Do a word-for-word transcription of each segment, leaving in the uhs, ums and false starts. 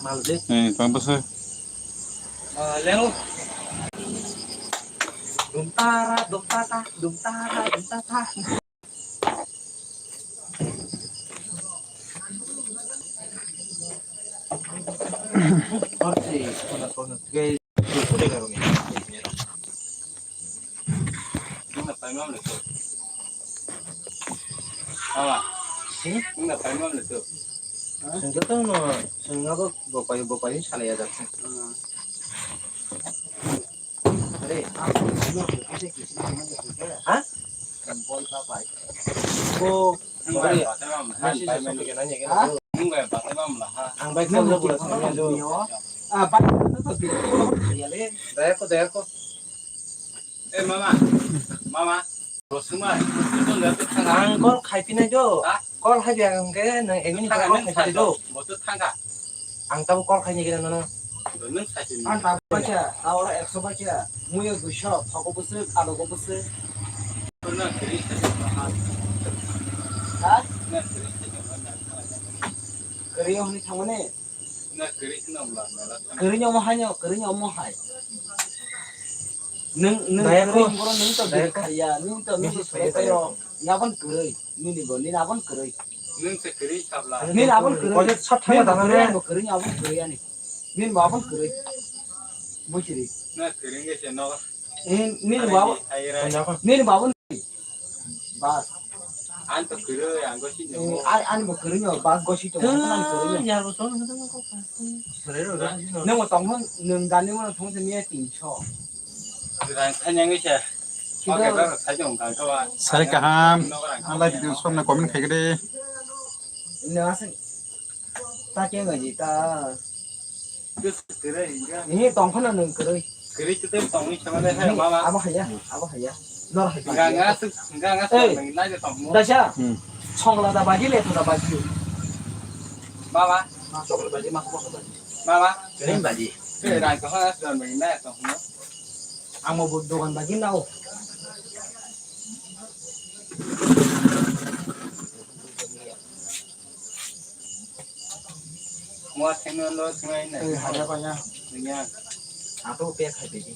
Eh, tang bwswk. Ah, leo. Dum tara, dum tata, dum tara, dum tata. Nwng na paimani le to. Mama. Hmm? Nwng na paimani le to. Chwng joto no, chwng abo bo pai, bo pai salai ya da. Hmm. Are, ang no kisa kisa. Ha? Ang bol pa pai. Ko, nwng bai sorry. Paimani le. Ha? Nwng bai paimani le ha. Ang bai call na bula sa. Ah, bai na to. Ya le. Daya ko, daya ko. Eh, mama. Mama. Rosuma, itu nggak tuh tangga. Ang call khai pinai do. Ha? Call hai biang ke nang egini thangka, call nang khai pinai do. Botu thangka. Ang tabo call khai ni gina nono. Nang khai pinai. Ang tabo bacha, tawara ekso bacha. Muyo duisho, thoko bwswk, alogo bwswk. Nang kiri khai. Ha? Nang kiri khai. Kiri honi thangmani. Kwrwini omo hai no, kwrwini omo hai. Nwng, nwng kwrwi hwnkhoro nwng to bini khaiya, nwng to nini soyatayo. Nabon kwrwi, nini bo, nini abon kwrwi. Nwng se kwrwi sabla. Nini abon kwrwi. Oje sat thangma dana ne. Nini kwrwi, abon kwrwi ani. Nini bo abon kwrwi. Buchiri. Na kwrwi nge se no. Eh, nini bo abon. Nini bo abon. Bas. Ani to kwrwi, ang gosi tongo. Ani bo kwrwi no, bas gosi tongo. Ani kwrwi no. Nang bo tongmo, nang gani mo thong se miya tinso. Rang thanyang isa. Sida. Oke, bro, thanyang kang kawa. Sai kaham. Ang lai video somna comment khai gede. Nang asing. Ta khe ngai ta. Ni tong phano nwng kwrwi. Kwrwi tei tongwi sama le hai mama. Abo haya, abo haya. Nor hai. Nga nga suk nga nga suk nang nai tong mo. Dasa. Songla da baji le da baji. Mama. Songla baji ma ko baji. Mama. Kwrwi baji. Kwrwi rai ko ha suk nang nai tong mo. Amo bo dogan baji nao. Mo thengno lo thengna. Eh, haya baya. Nya. Ato pe khai de.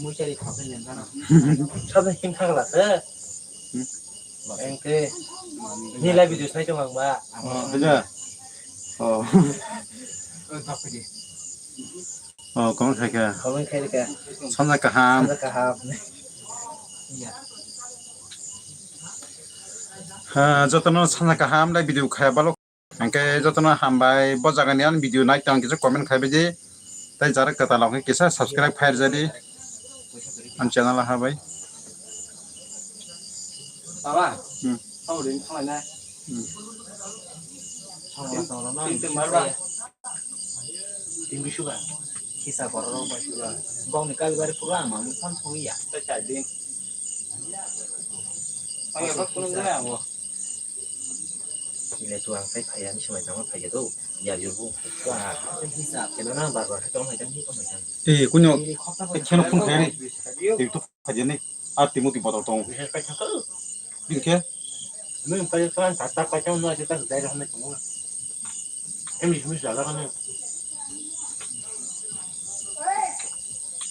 Mo chari kha pe len kana. Sabe kin thang la se. Engke. Ni live video sai tong ang ba. Oh, beja. Oh. Eh, tak pe. Oh, comment khai kha. Comment khai kha. Sanja kaham. Sanja kaham. Iya. Ha, jotono sanja kaham lai video khai balo. Hingke jotono hambai bo jagani ani video nai tong kisa comment khai baidi. Tai jara kwtal hingke kisa subscribe khai rwjadi. Ani channel ha bai. Baba. Hmm. Hau ring thang na. Hmm. Tin, tin, tin, tin, tin, tin, Tini suba. Kisa borok rok bai suba. Bokni kalibari pura ang mamung phone thong ya. Tei chai din. Ang ya bak kunung jaya ang bo. Ile tu ang sai phai ani semai jama phai ya do. Ya yo bu. Wah, kisa kena na bar bar tong hai jang hi tong hai jang. Eh, kunyo. Keno phone khai ni. Tei tu. Phajani, ah, Timothy botol tong. Bini khe? Nwng pai tong, tak tak pai tong, nwng tak dai rok nai tongo. Em, em, jala kane.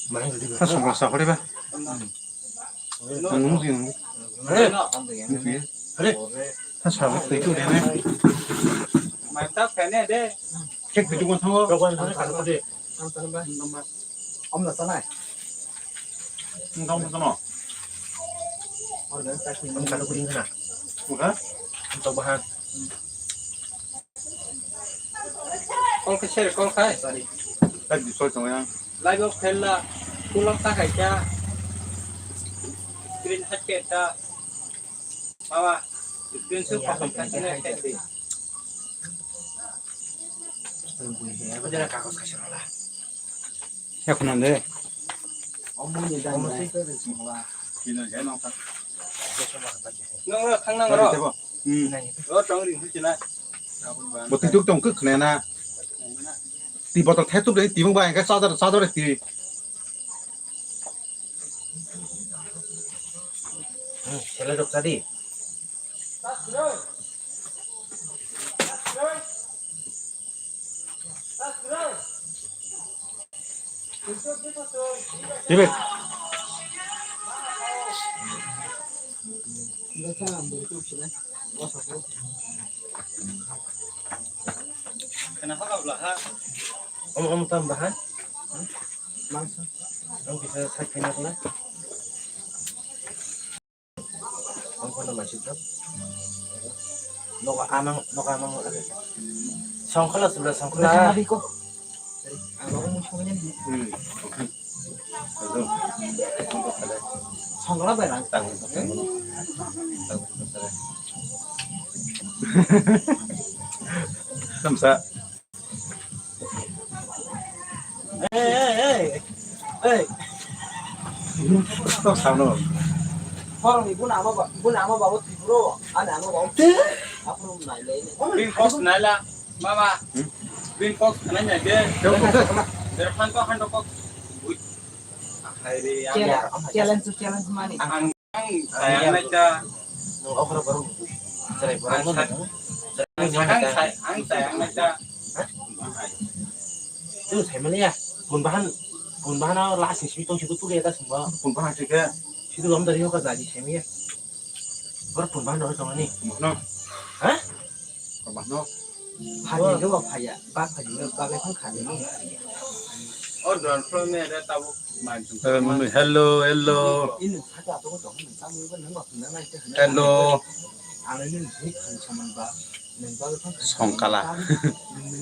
Mana jadi. Nah, songkol sakori ba. Nang nung sih nung. Hei. Nung sih. Hei. Nah, sabuk itu deh, nih. Mantap, kayaknya deh. Cek itu kan tong. Kawan sana kan deh. Om na sanai. Nung tong tong. Om na kuring kana. Buka? Nung tong bahan. Call khai share, call khai. Sorry. Live di soi tong yang. Live of khela. Kulak ta khai kya. Screen hot ke ta. Mama, screen shoot pasang kasi na kasi. Ako jala kagos kasi rola. Ako nande. Omo ni dan. Omo ni dan. Sino jai nong tak. Nong ro, thang nang ro. Hmm. Ro tong ring sila. Bo ti tuk tong kuk khna na. Ti botol the tuk de ti mung ba ka sadar sadar ti. Hmm, sila dok tadi. Tibet. Kenapa kau belakang? Om om tam bahan. Langsung. Om bisa sakit lah. Songkhola masih tu. Noka amang, noka amang. Songkhola sebelah songkhola. Songkhola. Hmm. Songkhola berang. Tang. Samsa. Hey, hey, hey. Hey. Stop sound. Borok ni buna ama ba, buna ama babu Tripura, ani ama babu. Te? Aphuru nai lai ni. Bini post nai la, mama. Hmm? Bini post nai nai de. Jauh, jauh. Dari phanto hando kok. Hai re, challenge, challenge mani. Ang Ang tayang naita. Nung okra borok ni bui. Chwrai borok no nung. Ang tayang naita. Chwng sai mani ya. Pun bahan, pun bahan last ni simi tong situ tu ya ta sumba. Pun bahan sih ke. Situ lom dari hoka jadi simi ya. Bor pun bahan doi tong ani. No. Hah? Pun bahan no. Phai ni ba phai ya, ba phai ni ba le phang kha ni. O don pro me da tabu. Hello, hello. Hello. Songkala.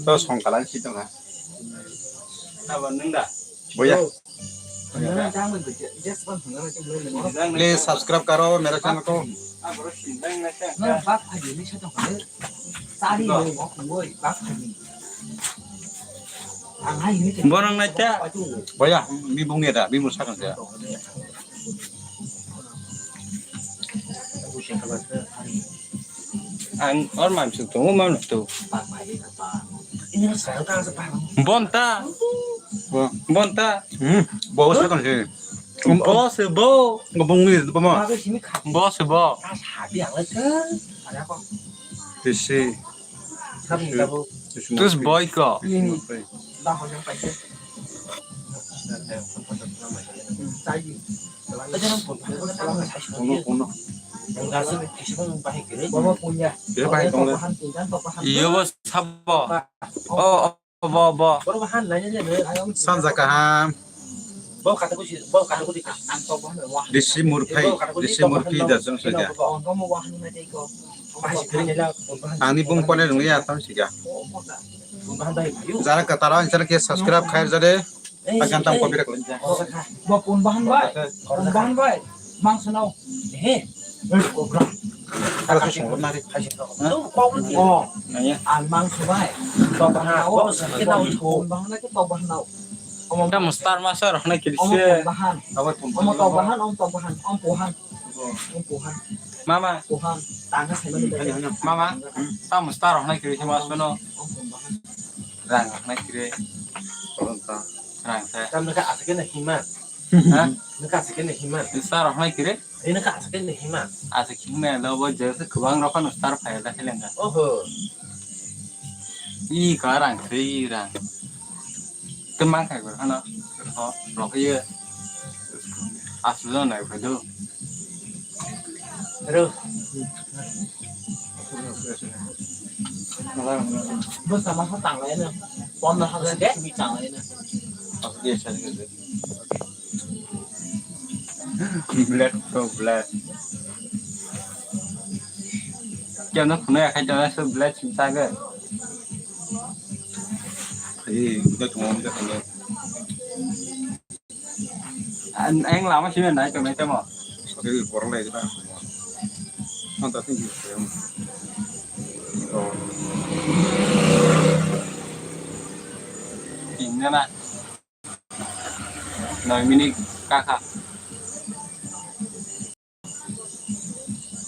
To songkala ni sitong ha. Boya. Please subscribe karo mera channel ko. Borang naita. Boya, bibung ya da, bibung sakang ya. Ang or mam suk tongo, mam suk. Bonta. Bonta. Hmm, bo sakang se. Bo se bo. Bung ni bo ma. Bo se bo. Bisi. Tus boy ko. Iyo bo sabo. O, o, bo, bo. Sanja kaham. Disi murphai, disi murphi da jong soja. Ani bung kone rungya tam siga. Jara kataro insana ke subscribe khair jare. Agan tam copy rek. Bo pun bahan bai. Pun bahan bai. Mangsa nao. He. Aro se songkor nari. Oh. Ang mangsa bai. Tok bahan nao. Pun bahan nao. Kamu star master hwnwi kiri se. Omo pun bahan. Omo tok bahan, omo tok bahan, omo pohan. Omo pohan. Mama. Pohan. Tangka sai mani. Mama. Kamu star hwnwi kiri se mas no. Omo pun bahan. Rang rok nai kire. Rang se. Tam naka asake na hima. Ha? Naka asake na hima. Sa rok nai kire. Ini ka asake na hima. Asake hima lo bo je se kwbang rok no star phai da khe lenga. Oho. I ka rang se i rang. Te mang khai gor hano. Ho, rok ye. Aswk nai phai do. Ro. Bo sama sa tang lai na. Pon na ha de mi tang lai na. Black to black. Kya na khuna khai jana so black sim sa ga. Ei, udah tunggu, udah tunggu. Ang lama sini naik ke macam apa? Sakit borok lai kita. Nonton sini. Oh. Ini lah. Noi minute kaka.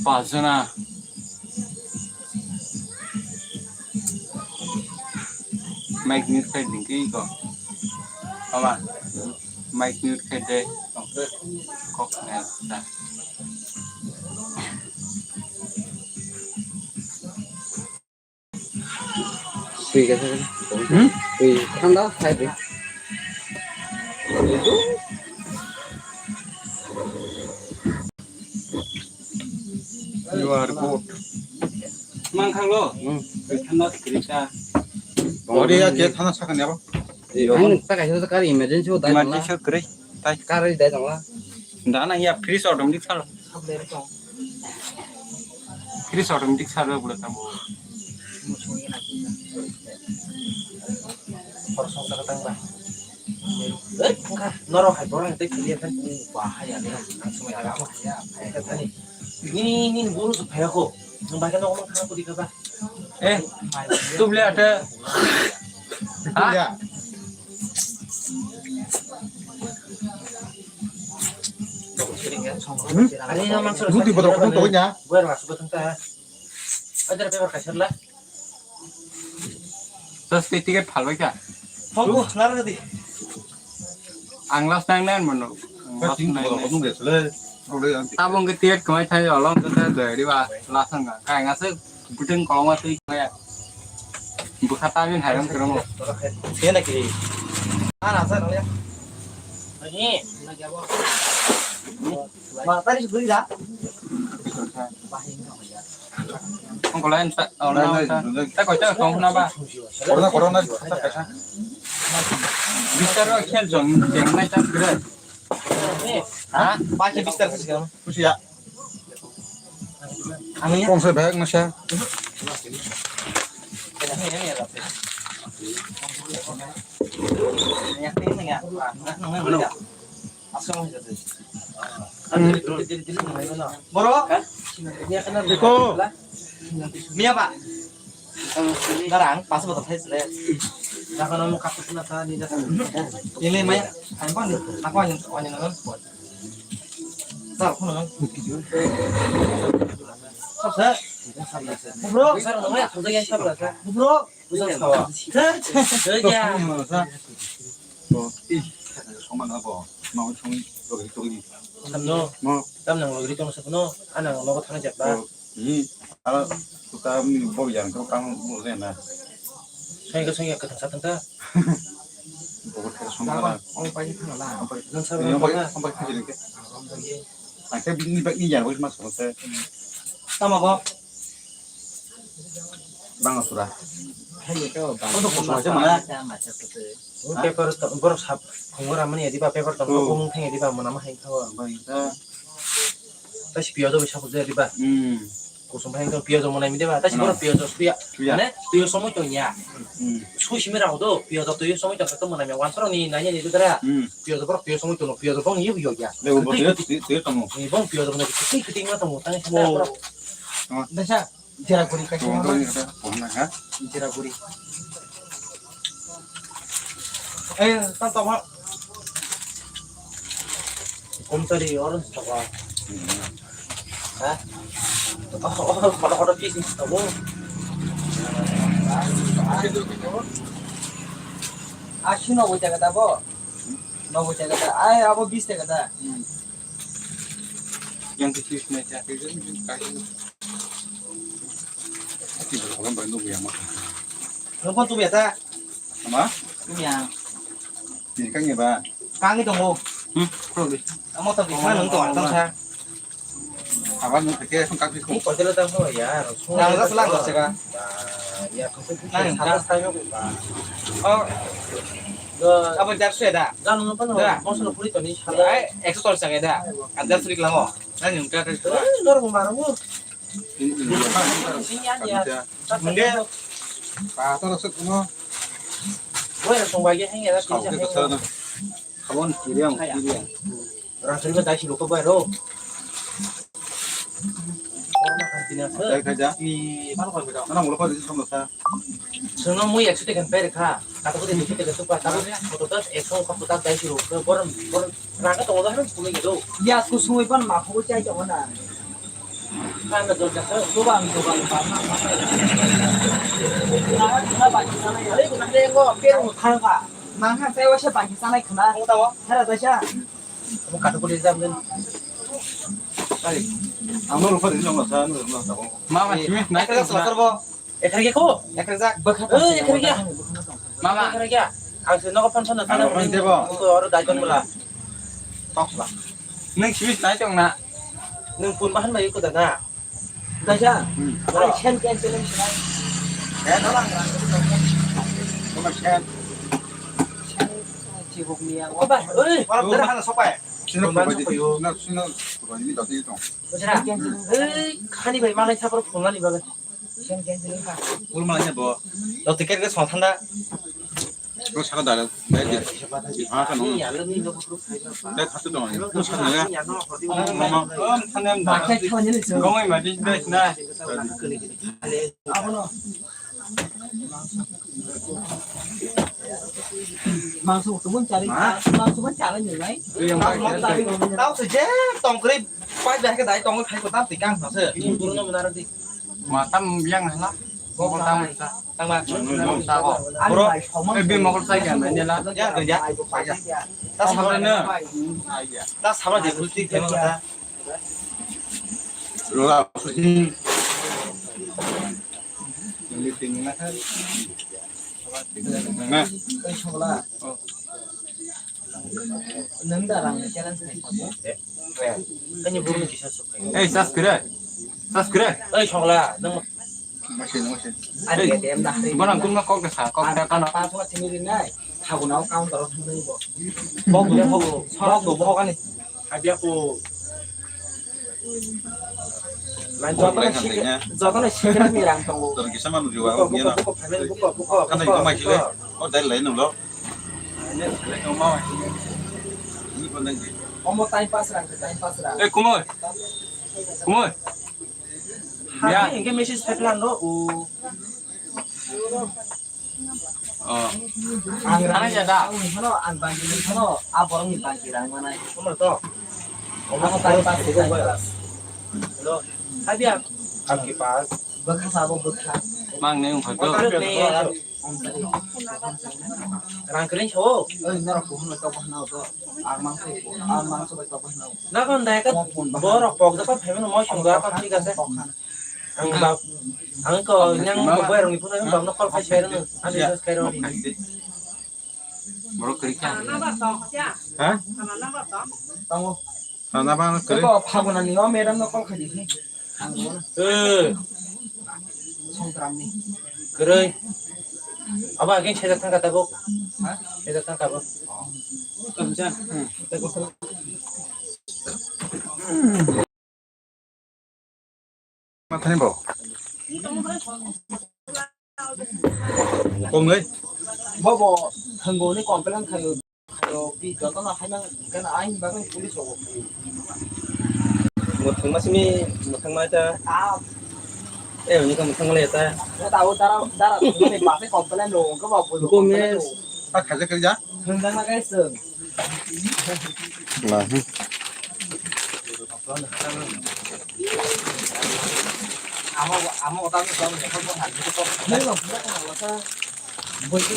Pas jona. Mic mute khai ding ki ko. Mama. Mic mute khai de. Kok ne da. Sui ka sa. Hmm? Twi thanda, hai twi. You are good. Mang khang lo? Hmm. Twi thanda, twi ta. Ori ya, je thanda sakani abo. Ang ta kaisa kar emergency o dai. Emergency kwrwi. Tai. Kar dai tongla. Dana ya, freeze automatic salo. Kiri sa automatic sa rw bwlwk tamo. Khoroksa tang ba. Ei, wngkha, norok hai borok tei kiriya kan. Ba hai ya, ang sumai aga mo hai ya, hai ka thani. Nini, nini buru su phaya ko. Nang ba ka nok mang khana ko di ka ba. Eh, tu beli ada. Ha? Ya. Hmm? Roti botok kosong togoi nya. Tos ke tiket phalbai kha? Ang last nang nang mano. Last nang nang. Tabung ke tiket kemai thai olong ke thai doi riba last nang. Kai ngase buteng kolong ma twi kaya. Bwkha ta bini hai rang kwrwng. Khe na kiri. Ana sa nang ya. Ni. Ma tari sugri da. Ang kolai ta, ta koi ta kong na ba. Korona, korona. Bistar wa khel jong jeng nai ta gre. Ha? Ba ki bistar sa. Kusiya. Kong se bag na sa. Boro. Iko. Miya ba. Darang pas botol thai sile. Dakono mukha kusuna ta ni da. Ini maya. Apa ni? Apa ni? Apa ni? Sar, kono nang. Sar, sar. Bro, sar, nang ya, sar, ya, sar, sar. Bro, sar, sar. Sar, sar, ya. Bro, ih, soman apa? Mau song, bro, itu ni. Tamno. Mau. Tam nang logri tong sa kono, anang logo thang jak ba. Bro, ih, ala, kita ni bo yang tu kang bo na. Sengke, sengke, ketang sa tang ta. Bo thar song na. Ong pai thang la. Nang sa. Ni ong pai, ong pai thang ni ke. Ang khe bini bag ni ya, bos mas ko se. Tamo bo. Bang sura. Hai ko bang. Ko ko ko mana? Paper to, borok sap, khungo ramani ya diba paper to, ko mung thang ya diba, mana ma hai khawa. Bang ta. Ta si piyo do bisa ko ya diba. Hmm. Kusum bai hengkhe piyajo monai mi deba, tai si borok piyajo suya. Suya. Mane piyo somoi tong ya. Hmm. Sui simi rao do, piyajo twi somoi tong khe monai mi wansaro ni nanya ni dudara. Hmm. Piyajo borok piyo somoi tong, piyajo bong yug yug ya. Le bo piyo, piyo tongo. Ni bong piyajo bong kiting kiting ma tongo, tang sa borok. Desa, jera guri kai. Tongo, tongo, tongo, ha? Jera guri. Eh, tang tong ha. Kumtari orange toko. Ha? Oh, oh, kotor kotor piece ni toko. Ashi noboi taka da bo? Noboi taka da. Ai, abo bis taka da. Yang kecil naik kaki kan kayu. Tapi kalau orang Bandung ya mah. Nungkon tu biasa. Sama? Iya. Ini kan ya, Pak. Kang itu mau. Hmm, kalau di. Kamu tahu di sana nungkon atau sa? Apa mau pakai sungkak itu? Ini kau jalan tahu ya. Nang ras lang kau sega. Ya, kau sega. Nang ras tahu apa? Oh. Apa jar sudah? Jangan lupa no. Mau sudah pulih tuh nih. Ai, ekspor saga dah. Ada sudah lama. Nang yang udah. Eh, normal mau. Hindi. Pator asuk mo. Wala song bagay hanya. Kawin ka sana. Kawin kiri ang kiri ang. Rasul ka dai silo ko ba ro. Kaya kaya. Mana mula pa dito sa. Sono mui ekso tekan pere kha. Kata ko dito tekan tu pa. Kata ko dito ekso ka puta dai silo. Borom borom. Raga tongo da hwn pulung do. Ya kusung ipan ma phubo chai tongo na. Kanda dol jasa. Dobang dobang ba ma ma. Na na ba ki sana ya. Ei kuna de ngo pero thang ba. Mang ha sai wa sa ba ki sana khna. Tongo tawo. Hara da sa. Mo katu ko le jam den. Ai. Ang no rupa din jong sa no no tawo. Ma ma simi na ka sa ko. Ekar ge ko? Ekar jak. Bwkha ta. Eh, ekar ge. Mama. Ang se nogo phone phone na. Ano phone tebo. Ko oro dai kon bula. Tok ba. Nung sibis nai tong na. Nung phone bahan bai ko da na. Kaisa. Hmm. Ang send cancel ang sila. Eh, no lang. Ko ma send. Send, send, sibuk niya. Ko ba, oi. Ora dara hala sopai. Sino ko ba di. Sino, sino ko ba di, mi dati tong. Bujra. Ei, khani bai malai sapor phone lani bagai. Send cancel ang ka. Ul malai bo. Lo ticket ke song thanda. Ko saka dara, dai di. Ha ka no. Dai khatu dong. Ko saka dara. Mama. Om thanem da. Gongoi ma di dai na. Abono. Mangso tubun chari. Mangso tubun chari ni nai. Tau se je tongkri pai bai ke dai tongkri khai ko tam tikang se. Matam yang hala. Tangma. Bro, eh, bi mokol sai ya, nanya la. Ya, ya. Ta sabra na. Ta sabra de kulti kema ta. Rola. Ini tinggal kan. Nah. Nang da rang challenge khai khamo. Kani burung kisa sok khai. Eh, subscribe. Subscribe. Eh, sokla, nang. Masih, masih. Ada Hey, T M dah hari. Barang kun ma kok desa, kok desa kana. Apa semua sini rinai. Aku nau counter nang bo. Bok dia bok. Bok do bok ani. Habia ko. Lain jotono sikhe, jotono sikhe ni rang tongo. Tor kisa manu jiwa, buko, buko, buko, buko, buko, buko. Kana iko mai sile. O dai lai nung lo. Ini sile ko ma mai sile. Ini ko nang. Omo time pass rang, time pass rang. Eh, Kumar. Kumar. Ya. Ini message peplan lo. Oh. Ang rang ya da. Ang hono, ang bangki ni hono, a borong ni bangki rang manai. Kumar to. Omo time pass, time pass. Hello. Habia. Abki pass. Bwkha sabo bwkha. Mang ne ungkha to. Rang kering so. Oi, norok kuhun to bahna to. Ang mang so, ang mang so to bahna. Na kon dai ka. Borok pok da pa phaimano moi song da pa thik ase. Ang bab, ang ko nang ko boy rong ni phone ang bab no call khai sai rong. Ani dos kai rong. Borok kiri ka. Ha? Tango. Sana ba kiri. Ko phaguna ni o madam no call khai di. Ang bo. Eh. Songkram ni. Kiri. Aba agin sedak thang kata bo. Ha? Sedak thang kata bo. Kamsa. Hmm. Mathani bo. Kong le. Bobo, thanggo ni complain khayo, khayo, pi joto na haimang, kana ain bagai police rogo. Muthung masimi, muthung mai ta. Ah. Eh, ini kan muthung le ta. Ya tahu dara, dara, ini pasti complain lo, ke bawa police. Kong le. Complain lo. Tak kerja kerja. Hengdang na guys. Nah. Amo, amo otak ni soal ni, kau bukan hal itu kok. Ini loh, bukan hal apa. Boyke,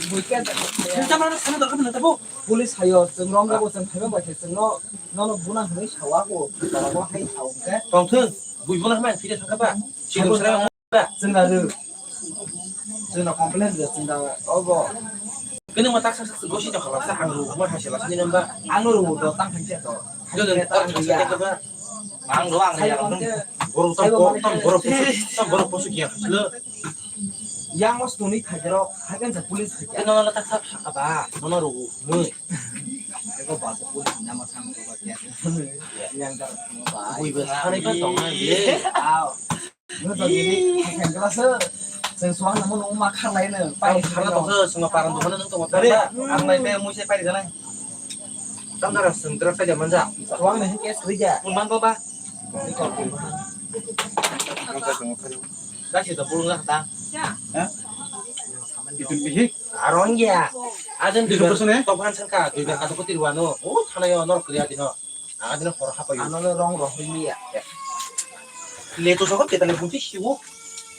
boyke. Kita mana sana tak kenal tahu. Police hayo, seng rong gabo seng thaiba bai seng no, no no buna hwnwi sawa ko, tara bo hai sao ke. Tongthung, bui buna hwnwi phire thangkha ba. Sing sera. Chwng da rw. Chwng da complain rw, chwng da obo. Kene mo tak sak sak gosi to khala sa ang ru mo hai sela sini namba. Ang ru do tang phai to. Do do tak sak sak ba. Ang ru ang ya. Boru tam boru posu tam boru posu kiya khaslo. Yang os tuni khajero hakan sa police khajero. Kene mo tak sak sak ba. Mo ru mo. Eko ba police nama sang ko ba kiya. Yang dar ba. Bui ba sari ba tong na ye. Aw. Nwng to gini, haikhe wngkha se, chwng suang nangma nungma kharlaino, pai kharla tongsa, chwngno parang dukano nwng tongo, are, tangba? Ang nai khe mui se pai rijanai. Tamdara chwng dra pai da manja. Suang nai khe swrwija. Pun man boba. Dasi to pulung la ta. Ha? Itu bihik. Arong ya. Adin itu dui bar, person, eh? Topan sangka, dui bar kata putih ruano. Oh, thana yo, nor kriya dino. Adin hor hapa yo. Ano rong roh ini ya. Leto sokot kita ni bunti siwo.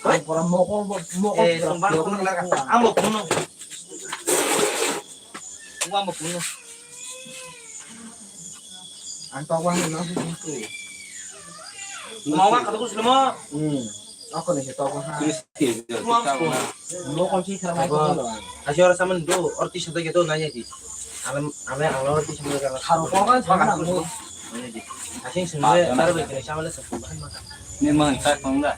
Ang pura mokol, mokol. Eh, pura sumbar pura pura pura. Amo kuno. Amo kuno. Ang tawang ni nasi buntu. Mau kan kata kuno. Hmm. Ako ni se to ko ha. Tris kilo, tris kilo. Mo kon si khara mai ko lo. Asi ora saman do, or tris kilo do nai di. Alam, ame alo or tris kilo kala. Kharo ko kan sama na mo. Nai di. Asing sing le, tar be kene saman le sa ko ban ma ka. Ni man sa kong da.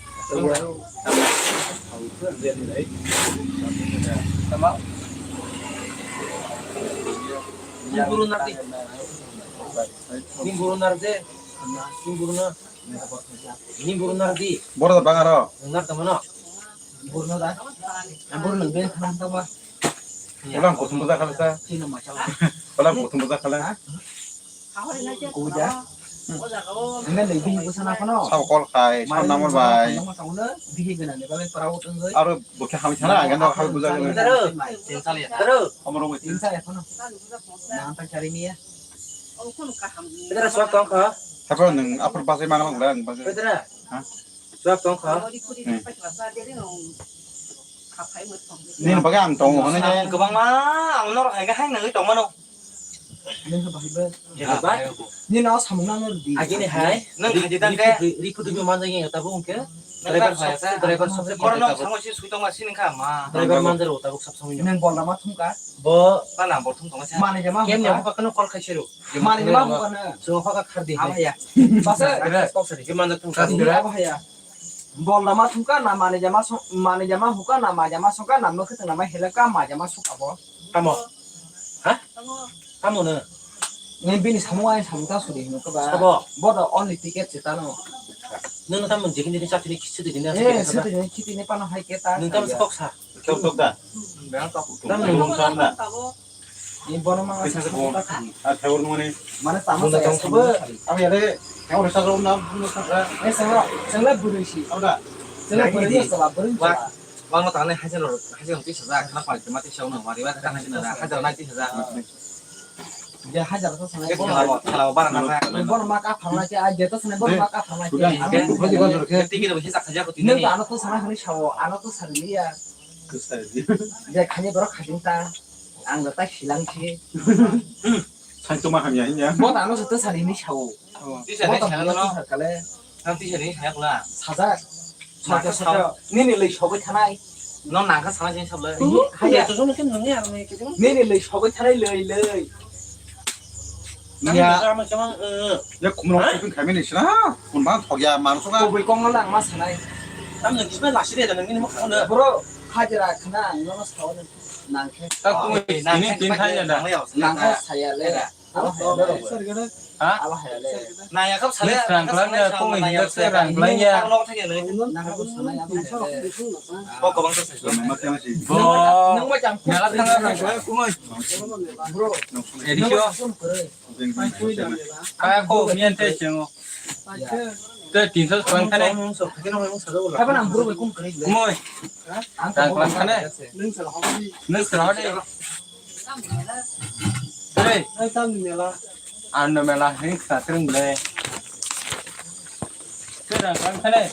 Tama. Ni buru nar di. Ni buru nar de. Ni buru na. Ni buru nar di. Boro da bang aro. Nar tamo no. Buru na da. Buru nang de khana tamo. Ulang kuthum buja khala sa. Sino ma chawa. Ulang kuthum buja khala. Kuja. Enggak deh, bini busa na kono. Sab call khai, sab number bai. Nang ma tamo na, bini gana ne, bale parau tengoi. Aro bokhe hamya sana, agak no hamya buja khala. Taro. Taro. Amro mo. Insa ya kono. Nang ta chari ni ya. Pedra suak tong kha. Sabo nang apor base mangalang lang base. Pedra. Ha? Suak tong kha. Hmm. Nini bagwi ang tongo hwnwi. Kwbangma ang norok hai khe hai nangwi tongmano. Nini bagwi ba. Jeba. Nini no samung nang di. Agini hai. Nang khaji tang khe. Ripu ripu manjak ya tabuk hwnkhe. Driver sab driver sab. Korno samung si sui tongma sini kha ma. Driver manjak ro tabuk sab samung. Nang bolna ma thum kha. Bo. Tana bo thum tongma sa. Mane jama. Kem ne hokha kano call khai siru. Mane jama hokha na. So hokha khar di. Abhaya. Basa. Kok sari. Kem manjak thum kha. Abhaya. Bolna ma thum kha na mane jama so-, mane jama hokha na ma jama sokha na mokhe tong na ma helep kha ma jama sokha bo. Tamo. Ha? Tamo na. Nini bini samung ai samung ta suri hino kha ba. Sabo. Bo do only ticket se tano. Nang tamo jigini chapini khisi di na. Eh, suri ni khiti ni pano hai ke ta. Nang tamo kok sa. Tok tok da. Bang tok. Tamo nang tamo da. Ni bono ma. Kisa se bon. A thawr mone. Mane tamo sa ya sabo. Abi ale thawr sa ro na bu sa. Eh, sangla, sangla buru si. Au da. Sangla buru si sala buru si. Wa, wa no tane hajar, hajar tisa ja, kana pa ma tisa no, mari wa kana hajar na, hajar na tisa ja. Je hajar to sanai. Kela, kela bara na. Bono ma ka phalna ke, a je to sanai bono ma ka phalna ke. Tiki do hisa khaja ko tini. Nang ano to sana hini sawo, ano to sari ya. Je khani borok khajing ta. Ang da ta hilang si. Sai to ma hamya hinya. Bo ano to sari ni sawo. Tisa ni saya no. Kale. Ang tisa ni saya kula. Sajak. Sajak sajak. Nini lei sogwi thanai. No nangkha sana jeng sabla. Hai ya to jong kin nang ya nang ke. Nini lei sogwi thanai lei lei. Ya. Sama sama. Ya kumno kupin kami ni sina. Kun bang thok ya man soga. Ko bui kong lang ma sanai. Tam nang kisme lasi de nang ni mo khone. Bro, hajira khna ang no sawo nang khe. Ta kumi nang khe tin kha ya da. Nang kha saya le. Ha? Naya kap sale. Rang klang ya, kung ya, se rang klang ya. Bo. Nang ma jam. Nang ma jam. Nang ma jam. Bro. Edisio. Kaya ko mian te chengo. Te tinso klang khane. Hai ba nang bro bai kung kare. Kumoi. Rang klang khane. Nang sala hodi. Hey. Ano mela hing sa kring ble. Kira kang khale.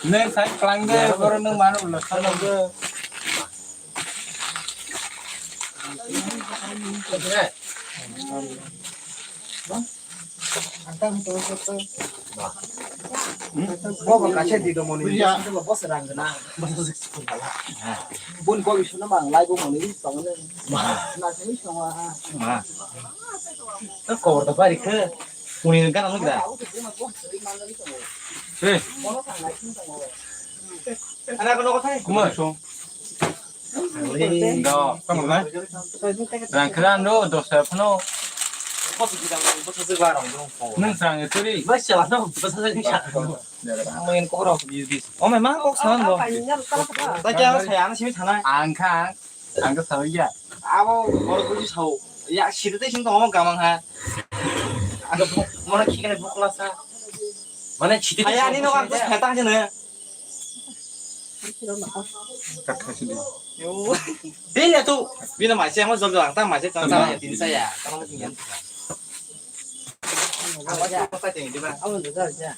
Neng sai klang de, boro neng manu lo salo. Bobo kaisa di do moni. Buya. Bobo boss rang gana. Boss six pun kala. Bun ko isu na mang lai bo moni tong ne. Ma. Na sini sama. Ma. Ko da bari ke. Muni gana lo gira. Hey. Ana ko ko thai. Kuma song. Do, tamo na? Rang kran do, dos ta phano. Nung sang itu ri. Ba siapa no, ba sa sa ni sa. Ang main kok rok. O mai ma kok sang do. Ta kya saya ana simi thana. Ang kha, ang ka sa ya. Abo bor ko ji sao. Ya sida te sing to mo gamang ha. Mo na khikane bukla sa. Mane chiti. Aya ni no ang to sa ta jene. Kakha sini. Yo. Bini tu. Bini mai se mo jol jol ang ta mai se chang chang ya tin sa ya. Tamo ni yan. Ang ba ja. Ko ta ting di ba. Ang ba ja.